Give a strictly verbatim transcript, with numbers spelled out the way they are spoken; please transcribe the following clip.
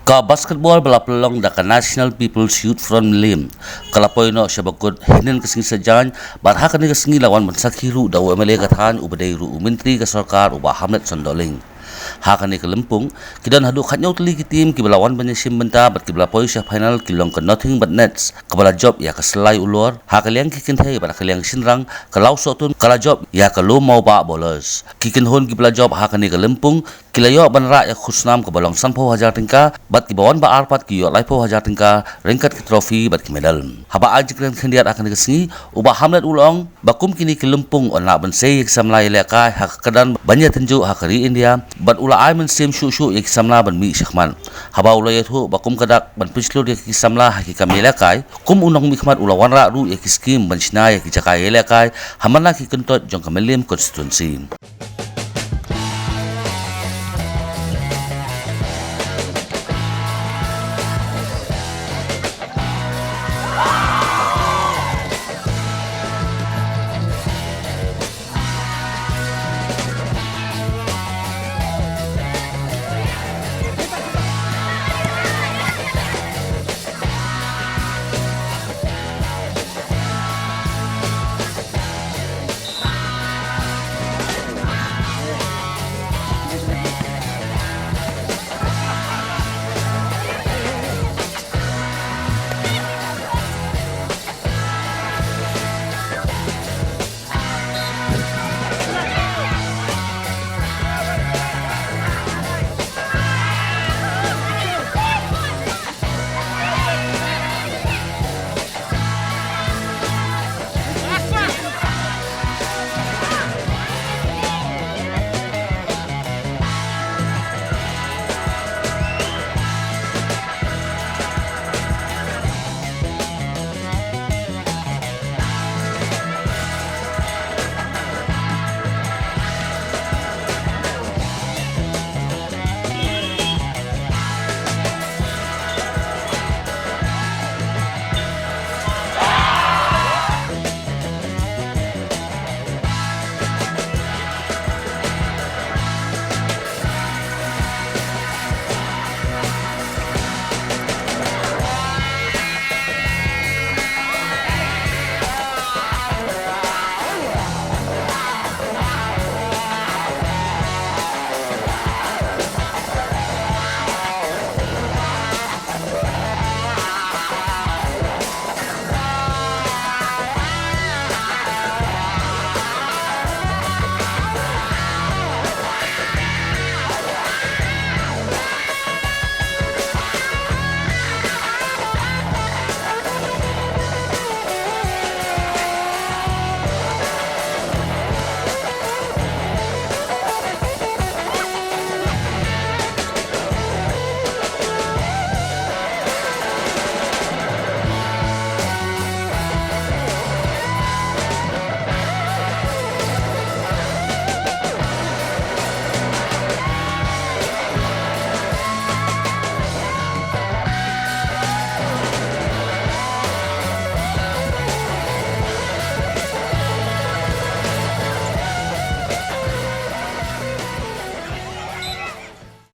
Ka basketball ba la pynlong da ka National People's Youth Front Mylliem ka la poi noh sha bakut hynnin ka sngi Saitjaiñ, bad ha kane ka sngi la wan ban sakhi ruh da u M L A ka thaiñ uba dei ruh u Myntri ka sorkar, u Bah Hamlet Sohndohling. Ha kane ka lympung ki don haduh khatñiew tylli ki team kiba la wan ban ïashim bynta bad kiba la poi sha final ki long ka Nothing But Nets kaba la jop ïa ka Sylai Ulor, ha ka liang ki kynthei bad ha ka liang shynrang ka Lawsohtun ka la jop ïa ka Lowmawbah Bowlers. Ki kynhun kiba la jop ha kane ka lympung ki la ïoh ban rah ïa ka khusnam kaba long sanphew hajar tyngka, bad kiba wan ba ar pat ki ïoh laiphew hajar tyngka ryngkat ki trophy bad ki medal. Haba ai jingkren khyndiat ha kane ka sngi, u Bah Hamlet u la ong ba kum kine ki lympung yn lah ban sei ïa ki samla ïalehkai ha ka kyrdan ban ïatynjuh ha ka ri India, bad u la ai mynsiem shuh shuh ïa ki samla ban mih shakhmat. Haba u la ïathuh ba kum ka dak ban pynshlur ïa ki samla ha ki kam ïalehkai, kum u nongmihkhmat u la wanrah ruh ïa ki skim ban shna ïa ki jaka ïalehkai ha man la ki kyntoit jong ka Mylliem constituency.